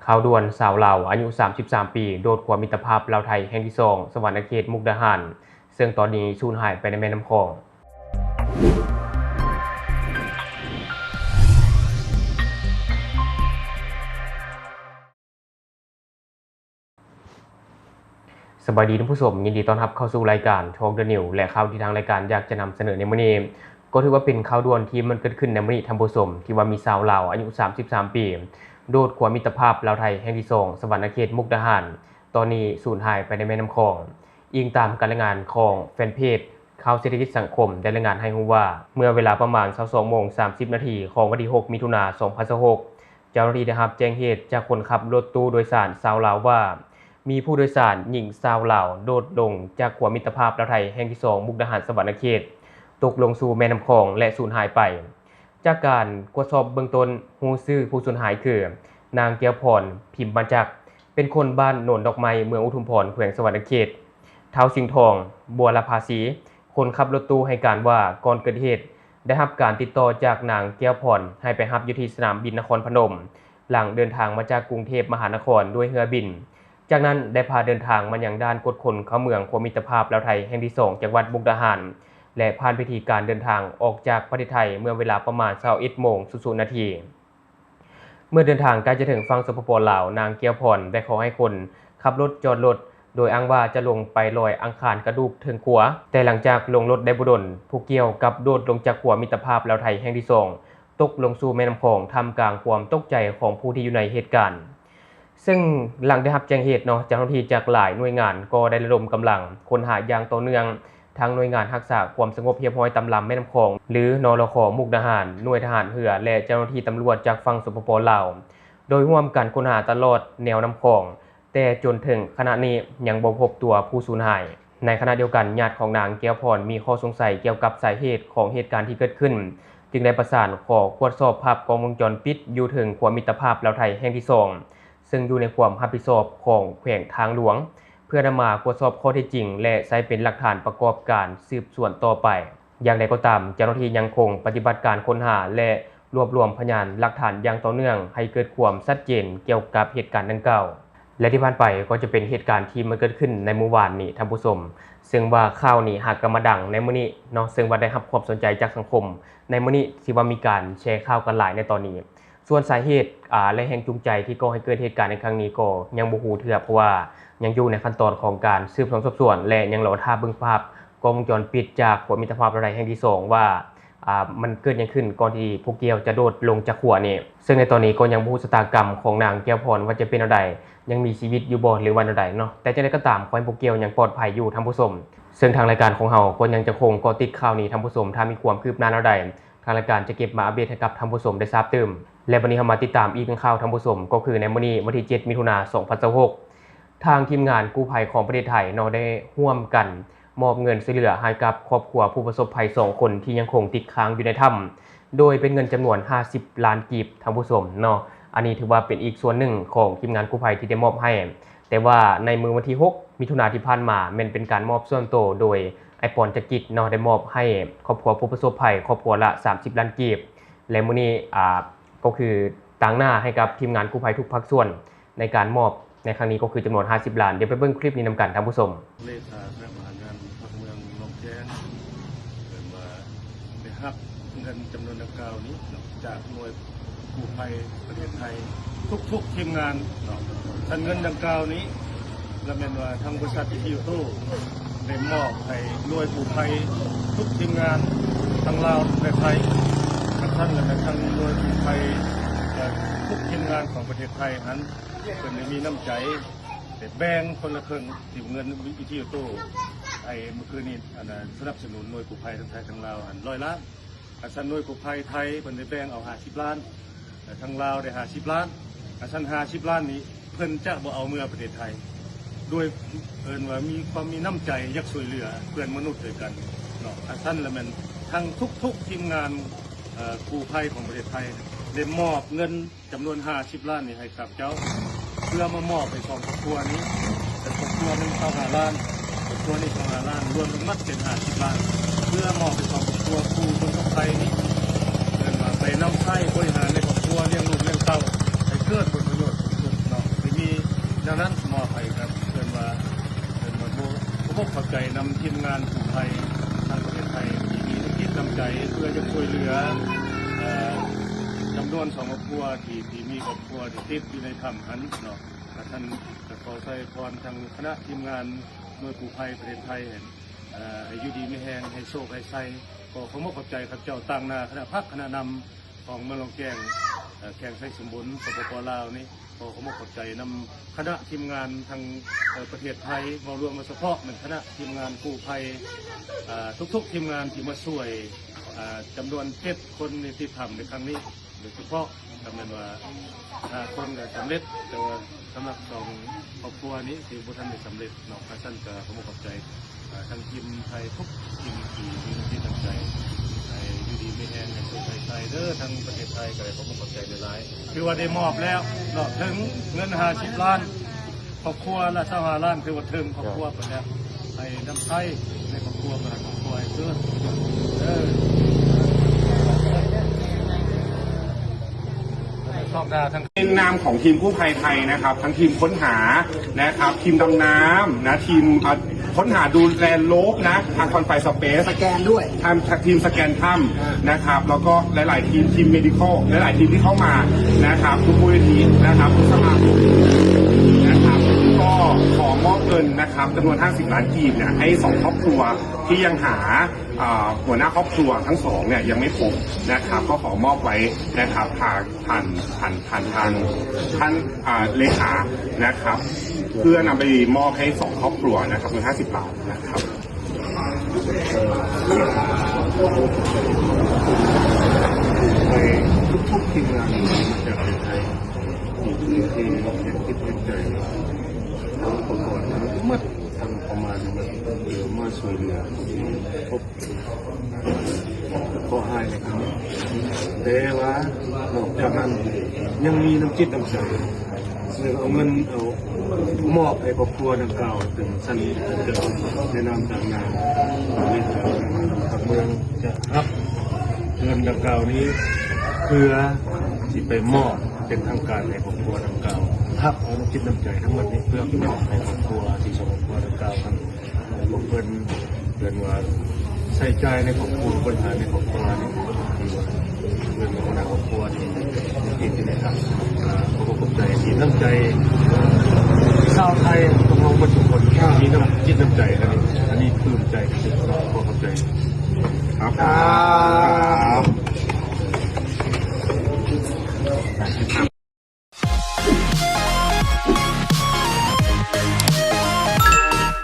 ຂ່າວດ່ວນ: ຊາວລາວອາຍຸສາມສິບສາມປີ ໂດດຂົວມິດຕະພາບລາວໄທແຫ່ງທີສອງ ສະຫວັນນະເຂດ ມຸກດາຫານ ເຊິ່ງຕອນນີ້ສູນຫາຍໄປໃນແມ່ນ້ຳຂອງ. ສະບາຍດີທ່ານຜູ້ຊົມ, ຍິນດີຕ້ອນຮັບເຂົ້າສູ່ລາຍການ Talk the News ແລະ ຂ່າວທີ່ທາງລາຍການຢາກຈະນຳສະເໜີໃນມື້ນີ້ ກໍຖືວ່າເປັນຂ່າວດ່ວນທີ່ມັນເກີດຂຶ້ນໃນມື້ນີ້ທ່ານຜູ້ຊົມ, ທີ່ວ່າມີຊາວລາວອາຍຸສາມສິບສາມປີ ໂດດຂົວມິດຕະພາບລາວໄທແຫ່ງທີສອງ ສະຫວັນນະເຂດ ມຸກດາຫານ ຕອນນີ້ສູນຫາຍໄປໃນແມ່ນ້ຳຂອງ. ອີງຕາມການລາຍງານຂອງແຟນເພຈຂ່າວເສດຖະກິດສັງຄົມ ໄດ້ລາຍງານໃຫ້ຮູ້ວ່າ ເມື່ອເວລາປະມານຊາວສອງໂມງສາມສິບນາທີຂອງວັນທີຫົກ ມິຖຸນາ ສອງພັນຊາວຫົກ ເຈົ້າໜ້າທີ່ໄດ້ຮັບແຈ້ງເຫດຈາກຄົນຂັບລົດຕູ້ໂດຍສານຊາວລາວວ່າ ມີຜູ້ໂດຍສານຍິງຊາວລາວໂດດລົງຈາກຂົວມິດຕະພາບລາວໄທແຫ່ງທີສອງ ມຸກດາຫານ ສະຫວັນນະເຂດ ຕົກລົງສູ່ແມ່ນ້ຳຂອງ ແລະ ສູນຫາຍໄປ. ຈາກການກວດສອບເບື້ອງຕົ້ນ ຮູ້ຊື່ຜູ້ສູນຫາຍຄື ນາງ ແກ້ວພອນ ພິມບັນຈັກ ເປັນຄົນບ້ານໂນນດອກໄມ້ ເມືອງອຸທຸມພອນ ແຂວງສະຫວັນນະເຂດ. ທ້າວ ສິງທອງ ບົວລະພາສີ ຄົນຂັບລົດຕູ້ໃຫ້ການວ່າ ກ່ອນເກີດເຫດ ໄດ້ຮັບການຕິດຕໍ່ຈາກນາງ ແກ້ວພອນ ໃຫ້ໄປຮັບຢູ່ທີ່ສະໜາມບິນນະຄອນພະນົມ ຫຼັງເດີນທາງມາຈາກກຸງເທບມະຫານະຄອນດ້ວຍເຮືອບິນ. ຈາກນັ້ນໄດ້ພາເດີນທາງມາຍັງດ່ານກວດຄົນເຂົ້າເມືອງຂົວມິດຕະພາບລາວໄທແຫ່ງທີສອງ ຈັງຫວັດມຸກດາຫານ ແລະ ຜ່ານພິທີການເດີນທາງອອກຈາກປະເທດໄທ ເມື່ອເວລາປະມານຊາວເອັດໂມງສູນນາທີ. ເມື່ອເດີນທາງໃກ້ຈະເຖິງຝັ່ງ ສປປ ລາວ, ນາງ ແກ້ວພອນ ໄດ້ຂໍໃຫ້ຄົນຂັບລົດຈອດລົດ ໂດຍອ້າງວ່າຈະລົງໄປລອຍອັງຄານກະດູກເທິງຂົວ, ແຕ່ຫຼັງຈາກລົງລົດໄດ້ບໍ່ດົນ, ຜູ້ກ່ຽວກັບໂດດລົງຈາກຂົວມິດຕະພາບລາວໄທແຫ່ງທີສອງ ຕົກລົງສູ່ແມ່ນ້ຳຂອງ ທ່າມກາງຄວາມຕົກໃຈຂອງຜູ້ທີ່ຢູ່ໃນເຫດການ. ເຊິ່ງຫຼັງໄດ້ຮັບແຈ້ງເຫດເນາະ, ເຈົ້າໜ້າທີ່ຈາກຫຼາຍໜ່ວຍງານກໍໄດ້ລະດົມກຳລັງຄົ້ນຫາຢ່າງຕໍ່ເນື່ອງ, ທັງໜ່ວຍງານຮັກສາຄວາມສະຫງົບຮຽບຮ້ອຍຕາມລຳແມ່ນ້ຳຂອງ ຫຼື ນລຂ ມຸກດາຫານ, ໜ່ວຍທະຫານເຮືອ ແລະ ເຈົ້າໜ້າທີ່ຕຳຫຼວດຈາກຝັ່ງ ສປປ ລາວ ໂດຍຮ່ວມກັນຄົ້ນຫາຕະຫຼອດແນວນ້ຳຂອງ, ແຕ່ຈົນເຖິງຂະນະນີ້ຍັງບໍ່ພົບຕົວຜູ້ສູນຫາຍ. ໃນຂະນະດຽວກັນ, ຍາດຂອງນາງ ແກ້ວພອນ ມີຂໍ້ສົງໄສກ່ຽວກັບສາເຫດຂອງເຫດການທີ່ເກີດຂຶ້ນ, ຈຶ່ງໄດ້ປະສານຂໍກວດສອບພາບກ້ອງວົງຈອນປິດຢູ່ເທິງຂົວມິດຕະພາບລາວໄທແຫ່ງທີສອງ ເຊິ່ງຢູ່ໃນຄວາມຮັບຜິດຊອບຂອງແຂວງທາງຫຼວງ ເພື່ອນຳມາກວດສອບຂໍ້ເທັດຈິງ ແລະ ໃຊ້ເປັນຫຼັກຖານປະກອບການສືບສວນຕໍ່ໄປ. ຢ່າງໃດກໍຕາມ, ເຈົ້າໜ້າທີ່ຍັງຄົງປະຕິບັດການຄົ້ນຫາ ແລະ ລວບລວມພະຍານຫຼັກຖານຢ່າງຕໍ່ເນື່ອງ ໃຫ້ເກີດຄວາມຊັດເຈນກ່ຽວກັບເຫດການດັ່ງກ່າວ. ແລະ ທີ່ຜ່ານໄປກໍຈະເປັນເຫດການທີ່ມັນເກີດຂຶ້ນໃນມື້ວານນີ້ທ່ານຜູ້ຊົມ, ເຊິ່ງວ່າຂ່າວນີ້ຫາກະມາດັງໃນມື້ນີ້ເນາະ, ເຊິ່ງວ່າໄດ້ຮັບຄວາມສົນໃຈຈາກສັງຄົມໃນມື້ນີ້ ທີ່ວ່າມີການແຊຂ່າວກັນຫຼາຍໃນຕອນນີ້. ສ່ວນສາເຫດ ອາ ແລະ ແຮງຈູງໃຈທີ່ກໍ່ໃຫ້ເກີດເຫດການໃນຄັ້ງນີ້ກໍຍັງບໍ່ຮູ້ເທື່ອ, ເພາະວ່າຍັງຢູ່ໃນຂັ້ນຕອນຂອງການສືບສວນສອບສວນ ແລະ ຍັງລໍຖ້າເບິ່ງພາບກ້ອງວົງຈອນປິດຈາກຂົວມິດຕະພາບລາວໄທແຫ່ງທີສອງວ່າ ອາ ມັນເກີດຫຍັງຂຶ້ນກ່ອນທີ່ຜູ້ກ່ຽວຈະໂດດລົງຈາກຂົວນີ້. ເຊິ່ງໃນຕອນນີ້ກໍຍັງບໍ່ຮູ້ຊະຕາກຳຂອງນາງແກ້ວພອນວ່າຈະເປັນແນວໃດ, ຍັງມີຊີວິດຢູ່ບໍ່ ຫຼືວ່າແນວໃດເນາະ. ແຕ່ຈັ່ງໃດກໍຕາມ, ຂໍໃຫ້ຜູ້ກ່ຽວຍັງປອດໄພຢູ່ທ່ານຜູ້ຊົມ. ເຊິ່ງທາງລາຍການຂອງເຮົາກໍຍັງຈະຄົງເກາະຕິດຂ່າວນີ້ທ່ານຜູ້ຊົມ, ຖ້າມີຄວາມຄືບໜ້າແນວໃດ, ທາງລາຍການຈະເກັບມາອັບເດດໃຫ້ກັບທ່ານຜູ້ຊົມໄດ້ຊາບຕື່ມ. ແລະ ບັດນີ້ເຮົາມາຕິດຕາມອີກໜຶ່ງຂ່າວທ່ານຜູ້ຊົມ, ກໍຄືໃນມື້ນີ້ ວັນທີເຈັດ ມິຖຸນາ ສອງພັນຊາວຫົກ ທາງທີມງານກູ້ໄພຂອງປະເທດໄທເນາະ ໄດ້ຮ່ວມກັນມອບເງິນຊ່ວຍເຫຼືອໃຫ້ກັບຄອບຄົວຜູ້ປະສົບໄພສອງຄົນທີ່ຍັງຄົງຕິດຄ້າງຢູ່ໃນຖ້ຳ ໂດຍເປັນເງິນຈຳນວນຫ້າສິບລ້ານກີບ ທ່ານຜູ້ຊົມເນາະ. ອັນນີ້ຖືວ່າເປັນອີກສ່ວນໜຶ່ງຂອງທີມງານກູ້ໄພທີ່ໄດ້ມອບໃຫ້, ແຕ່ວ່າໃນມື້ວັນທີຫົກ ມິຖຸນາທີ່ຜ່ານມາ ແມ່ນເປັນການມອບສ່ວນໂຕໂດຍອ້າຍ ປອນ ຈະກິດ ເນາະ, ໄດ້ມອບໃຫ້ຄອບຄົວຜູ້ປະສົບໄພຄອບຄົວລະສາມສິບລ້ານກີບ ແລະ ມື້ນີ້ ອາ ກໍຄືຕາງໜ້າໃຫ້ກັບທີມງານກູ້ໄພທຸກພາກສ່ວນ ໃນການມອບໃນຄັ້ງນີ້ກໍຄືຈຳນວນຫ້າສິບລ້ານ. ດຽວໄປເບິ່ງຄລິບນີ້ນຳກັນທ່ານຜູ້ຊົມ. ເລຂາຄະນະບໍລິຫານງານພັກເມືອງໜອງແຄງ ເອີ້ນວ່າໄດ້ຮັບເງິນຈຳນວນດັ່ງກ່າວນີ້ຈາກໜ່ວຍກູ້ໄພປະເທດໄທ ທຸກໆທີມງານເນາະ. ຄັນເງິນດັ່ງກ່າວນີ້ ລະແມ່ນວ່າທາງບໍລິສັດອີທີໂອໂຕ້ໄດ້ມອບໃຫ້ໜ່ວຍກູ້ໄພທຸກທີມງານທັງລາວແລະໄທ. ຄັນຊັ້ນລະແມ່ນທາງໜ່ວຍກູ້ໄພ ແລະ ທຸກທີມງານຂອງປະເທດໄທຫັ້ນ ເພິ່ນໄດ້ມີນ້ຳໃຈ ໄດ້ແບ່ງຄົນລະເຄິ່ງ ທີ່ເງິນວິທະຍຸໂຕ ໄອ້ມື້ຄືນນີ້ ອັນນ່າ ສະໜັບສະໜູນໜ່ວຍກູ້ໄພທັງໄທທັງລາວຫັ້ນ ຮ້ອຍລ້ານ. ຄັນຊັ້ນໜ່ວຍກູ້ໄພໄທ ເພິ່ນໄດ້ແບ່ງເອົາຫ້າສິບລ້ານ ແລະ ທາງລາວໄດ້ຫ້າສິບລ້ານ. ຄັນຊັ້ນຫ້າສິບລ້ານນີ້ ເພິ່ນຈະບໍ່ເອົາເມືອປະເທດໄທ ດ້ວຍ ເອີ້ນວ່າມີຄວາມມີນ້ຳໃຈຢາກຊ່ວຍເຫຼືອເພື່ອນມະນຸດດ້ວຍກັນເນາະ. ຄັນຊັ້ນລະແມ່ນທັງທຸກໆທີມງານ ເອີ ກູ້ໄພຂອງປະເທດໄທ ໄດ້ມອບເງິນ ຈຳນວນຫ້າສິບລ້ານນີ້ໃຫ້ຂ້າພະເຈົ້າ ເພື່ອມາມອບໃຫ້ສອງຄອບຄົວນີ້ ແຕ່ຄອບຄົວໜຶ່ງຊາວຫ້າລ້ານ ຄອບຄົວນີ້ຊາວຫ້າລ້ານ ລວມທັງໝົດເປັນຫ້າສິບລ້ານ ເພື່ອມອບໃຫ້ສອງຄອບຄົວຜູ້ປະສົບໄພນີ້ ເອີ້ນວ່າໄປນຳໃຊ້ບໍລິຫານໃນຄອບຄົວ ລ້ຽງລູກລ້ຽງເຕົ້າ ໃຫ້ເກີດຜົນປະໂຫຍດສູງສຸດເນາະ. ດັ່ງນັ້ນ ມອບໃຫ້ກັບເພິ່ນວ່າ ເພິ່ນວ່າ ຂໍຂອບໃຈນຳທີມງານກູ້ໄພທາງປະເທດໄທ ທີ່ມີນ້ຳຈິດນ້ຳໃຈເພື່ອຈະຊ່ວຍເຫຼືອ ເອີ ຈຳນວນສອງຄອບຄົວ ທີ່ ທີ່ມີຄອບຄົວທີ່ຕິດຢູ່ໃນຖ້ຳຫັ້ນເນາະ. ກະ ທ່ານກະຂໍໃສ່ພອນທາງຄະນະທີມງານໜ່ວຍກູ້ໄພປະເທດໄທ ໃຫ້ ເອີ ໃຫ້ຢູ່ດີມີແຮງ ໃຫ້ໂຊກໃຫ້ໄຊ. ຂໍຂອບອົກຂອບໃຈຂ້າພະເຈົ້າຕາງໜ້າຄະນະພັກຄະນະນຳຂອງເມືອງຫຼວງແກງ ເອີ ແຂວງໄຊສົມບູນ ສປປ ລາວນີ້ ຂໍຂອບອົກຂອບໃຈນຳຄະນະທີມງານທາງ ເອີ ປະເທດໄທ ເວົ້າລວມ ໂດຍສະເພາະແມ່ນຄະນະທີມງານກູ້ໄພ ເອີ ທຸກໆທີມງານທີ່ມາຊ່ວຍ ເອີ ຈຳນວນເຈັດຄົນໃນຕິດຖ້ຳໃນຄັ້ງນີ້. ໂດຍສະເພາະກໍແມ່ນວ່າຫ້າຄົນກໍສຳເລັດ, ແຕ່ວ່າສຳລັບສອງຄອບຄົວນີ້ທີ່ບໍ່ທັນໄດ້ສຳເລັດເນາະ. ຂ້າຊັ້ນກໍຂໍຂອບໃຈ ເອີ ທັງທີມໄທທຸກທີມທີ່ມີນ້ຳຈິດນ້ຳໃຈ ໃຫ້ຢູ່ດີມີແຮງ ໃຫ້ໂຊກໃຫ້ໄຊເດີ. ທາງປະເທດໄທກໍໄດ້ຂໍຂອບໃຈຫຼາຍໆ ຖືວ່າໄດ້ມອບແລ້ວເນາະ ເຖິງເງິນຫ້າສິບລ້ານ. ຄອບຄົວລະຊາວຫ້າລ້ານ ຖືວ່າເຖິງຄອບຄົວເພິ່ນແລ້ວ. ໃຫ້ນ້ຳໃຊ້ໃນຄອບຄົວ ເພິ່ນໃຫ້ຄອບຄົວໃຫ້ເກີດ ເອີ ຊອກດາທັງ ໃນນາມຂອງທີມກູ້ໄພໄທນະຄັບ ທັງທີມຄົ້ນຫານະຄັບ ທີມດຳນ້ຳນະ ທີມ ເອີ ຄົ້ນຫາດູແລໂລບນະ ທາງຄອນໄຟສະເປສ ສະແກນດ້ວຍ ທາງ ທາງທີມສະແກນຖ້ຳນະຄັບ ແລ້ວກໍຫຼາຍໆທີມ ທີມເມດິຄໍ ຫຼາຍໆທີມທີ່ເຂົ້າມານະຄັບ ທຸກມູນນິທິນະຄັບ ສະມາຄົມນະຄັບ ກໍຂໍມອບເງິນນະຄັບ ຈຳນວນຫ້າສິບລ້ານກີບເນຍ ໃຫ້ສອງຄອບຄົວທີ່ຍັງຫາ ເອີ ຫົວໜ້າຄອບຄົວທັງສອງເນຍຍັງໄມ່ພົບນະຄັບ ກໍຂໍມອບໄວ້ນະຄັບ ຜ່ານ ຜ່ານ ຜ່ານ ຜ່ານທາງທ່ານ ເອີ ເລຂານະຄັບ ເພື່ອນຳໄປມອບໃຫ້ສອງຄອບຄົວນະຄັບ ເງິນຫ້າສິບລ້ານນະຄັບ. ໃນທຸກໆທີມງານມາຈາກປະເທດໄທ ທີ່ ທີ່ ທີ່ເຮັດຈິດເຮັດໃຈ ທັງອຸປະກອນທັງໝົດ ທັງປະມານໝົດ ເພື່ອມາຊ່ວຍເຫຼືອຜູ້ທີ່ພົບ ເຄາະຮ້າຍໃນຄັ້ງນີ້. ແຕ່ວ່ານອກຈາກນັ້ນ ຍັງມີນ້ຳຈິດນ້ຳໃຈ ເຊິ່ງເອົາເງິນເອົາມອບໃຫ້ຄອບຄົວດັ່ງກ່າວ ເປັນຊັ້ນເປັນເຈົ້າ ໃນນາມຕາງໜ້າເລຂາພັກເມືອງ ຈະຮັບເງິນດັ່ງກ່າວນີ້ ເພື່ອຊິໄປມອບເປັນທາງການໃຫ້ຄອບຄົວດັ່ງກ່າວ ຮັບເອົານ້ຳຈິດນ້ຳໃຈທັງໝົດນີ້ ເພື່ອໄປມອບໃຫ້ຄອບຄົວ ສິບສອງຄອບຄົວດັ່ງກ່າວນັ້ນ. ພວກເພິ່ນ ເພິ່ນວ່າໃຊ້ຈ່າຍໃນຄອບຄົວ ບັນຫາໃນຄອບຄົວນີ້ ທີ່ວ່າເພິ່ນເປັນຫົວໜ້າຄອບຄົວທີ່ຕິດຢູ່ໃນຖ້ຳ. ກໍຂໍຂອບໃຈທີ່ນ້ຳໃຈຊາວໄທຂອງເຮົາເບິດທຸກຄົນ ມີນ້ຳຈິດນ້ຳໃຈ ອັນນີ້ ອັນນີ້ປຶ້ມໃຈທີ່ສຸດ. ຂໍຂອບໃຈ. ຄັບ ຄັບ.